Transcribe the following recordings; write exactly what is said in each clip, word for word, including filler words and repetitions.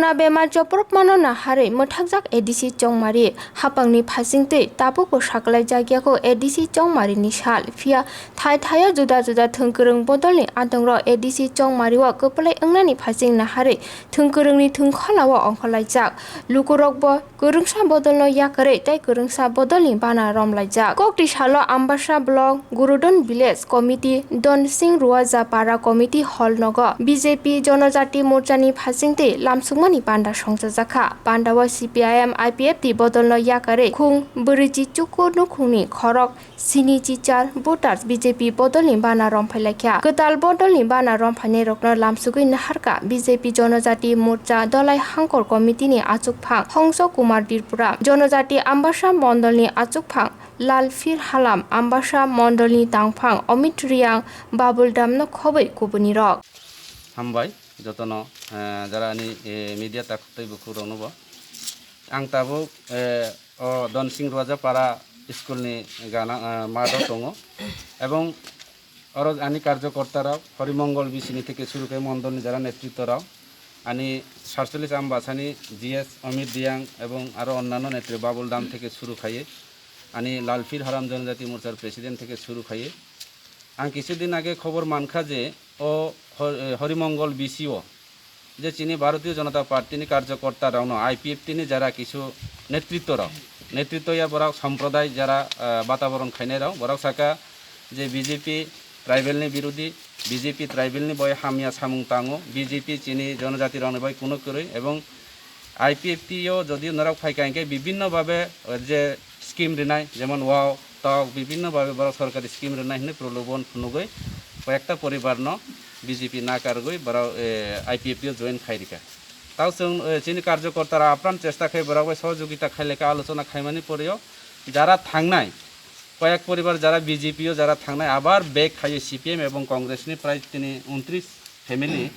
A bemar chopropmano naharwi mwthakjak A D C Chongmari. Hapangni phasingtwi tabukbo saklaijak yago A D C Chongmarini sal, phiya thai thaio juda juda thwngkwrwng bodolni adongrok A D C Chongmario kwplai wngnani phasing naharwi thwngkwrwngni thwngkholao ongkhorlaijak. Lukurokbo kwrwngsa bodolno yakarwi tei kwrwngsa bodolni bana romlaijak. Kokti salo Ambasa Block Gurudon Village Committee, Donsing Ruaja Para Committee Hall nogo B J P Jonojati Morchani phasingtwi lamsukmani panda songchajakha. Pandao C P I M I P F T bodolno yakarwi khung bwrwichi chukur nukhungni khorok sini chichar voters B J P bodolni bana romphailaikha. Kwtal bodolni bana romphainairokno lamsugwi naharkha B J P Jonojati Morcha Dolai Hangkor Committee ni achukphang Hongso Kumar Tripura, Jonojati Ambasa Mondolni achukphang Lalphir Halam, Ambasa Mondolni tangphang Omit Riang, Babul Damno khobwi kubunirok. Hambai jotono, eh, jara ani, eh, media takhuk tei bukhuk rokno bo. Ang tabuk, eh, o Donsing Ruaja Para school ni gana, eh, math o tongo. Ebong oro ani karjokorta rok Horimongol B C ni theke suru khe mondol ni jara netritto rok, ani satchollish Ambasani G S Omit Riang ebong aro onnanno netri Babul Dam theke suru khaiye ani Lalphir Haram Jonojati Morchar president theke suru khaiye. Ang kichu din age khobor mankha je o Hor-, eh, Horimongol B C o je chini Bharatiya Janata Party ni karjokorta rokno, I P F T ni jara kisu netritto rok, netritto ya borok somproday jara, ah, bataboron khainai rok, borok saka je B J P tribal ni birodhi, B J P tribal ni bai hamya samung tango, B J P chini jonojati rokni bai kuno kwrwi, ebong I P F T o jodi norok phaikha hinkhe bibhinno bhabe je scheme rinai, jemon wao, tok, bibhinno bhabe borok sorkari scheme rinai hinwi prolobon phunugwi koyekta poribarno B J P nakargwi borok, eh, I P F T o join khai rikha. Tao chwng, eh, chini karjokorta rok apran chesta khai borok bai sohojogita khai lekha alochona khaimani poreo jara thangnai koyek poribar jara B J P o jara thangnai abar back khaio C P M ebong Congress ni prai tini untris family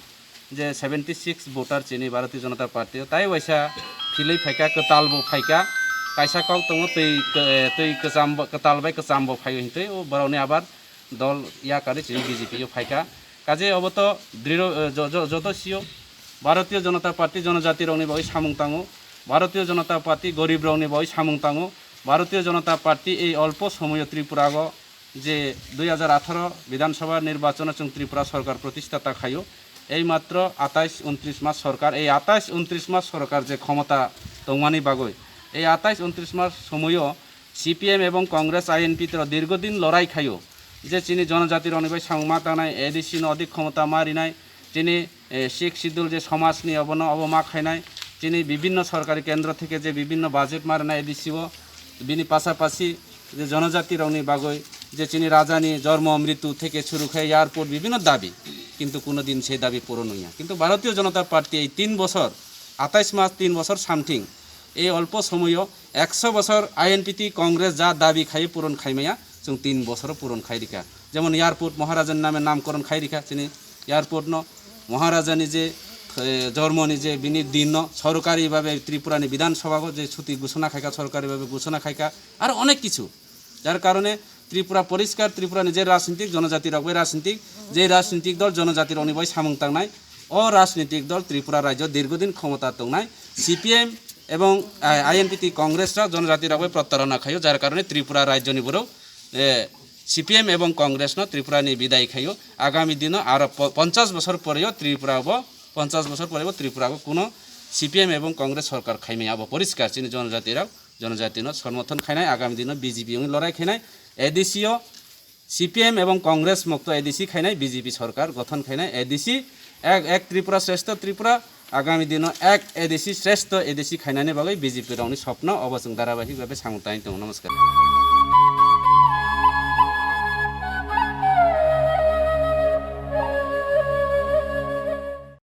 je seventy six voter chini Bharatiya Janata Party o tai waisa philwi phaikha, kwtal bo phaikha, kaisa kok tongo twi, twi kwcham bo, kwtal bai kwcham bo phaio hintwi o borokni abar dol yakarwi chini B J P o phaikha. Kaje obo to drio, eh, jo-, jo-, joto sio Bharatiya Janata Party jonojati rokni bagwi samung tango, Bharatiya Janata Party gorib rokni bagwi samung tango, Bharatiya Janata Party ei olpo somoyo Tripura o je dui hajar atharo Bidhan Sabha nirbachon o chwng Tripura sorkar protistha ta khaio. Ei matro atais untris mas sorkar, ei atais untris mas sorkar je khomota tongmani bagwi, ei atais untris mas somoyo C P M ebong Congress I N P T rok dirgodin lorai khaio je chini jonojati rokni bai samung ma tangnai, A D C no odik khomota ma rinai, chini eh, Sixth Schedule je somajni obono obo ma khainai, chini bibhinno sorkari kendro theke je bibhinno budget ma rwnai A D C o, bini pasapasi je jonojati rokni bagwi je chini rajani jormo mritu theke suru khe airport bibhinno dabi, kintu kuno din se dabi puron wngya. Kintu Bharatiya Janata Party ei tin bochor, atais mas, tin bochor something, ei olpo somoyo ekso bochor I N P T Congress ja dabi khai puron khaimaya, chwng tin bochoro puron khai rikha. Jemon airport Maharajani name namkoron khai rikha, chini airport no Maharajani je, eh, jormoni je bini din no sorkari bhabe Tripura ni Bidhan Sabha go je chuti ghosona khaikha, sorkari bhabe ghosona khaikha, aro onek kichu. Jar karone Tripura poriskar, Tripura ni je rajnitik, jonojati rok bai rajnitik, je rajnitik dol jonojati rokni bai samung tangnai, o rajnitik dol Tripura rajyo dirgodin khomota tongnai C P M ebong, eh, I N P T Congress rok jonojati rok bai protarona khaio, jar karone Tripura rajyoni borok, eh, C P M ebong Congress no Tripura ni bidai khaio. Agami dino aro po-, ponchash bochor poreo Tripura bo, ponchash bochor poreo Tripura bo kuno C P M ebong Congress sorkar khaimaya abo poriskar chini jonojati rok. Jonojati no somorthon khainai, agami dino B J P wngwi lorai khainai, A D C o C P M ebong Congress mokto A D C khainai, B J P sorkar gothon khainai, A D C ek, ek Tripura Shrestho Tripura, agami dino ek A D C Shrestho A D C khainani bagwi B J P rokni sopno obo chwng dharabahik bhabe samung tangwi tongo. Namaskar.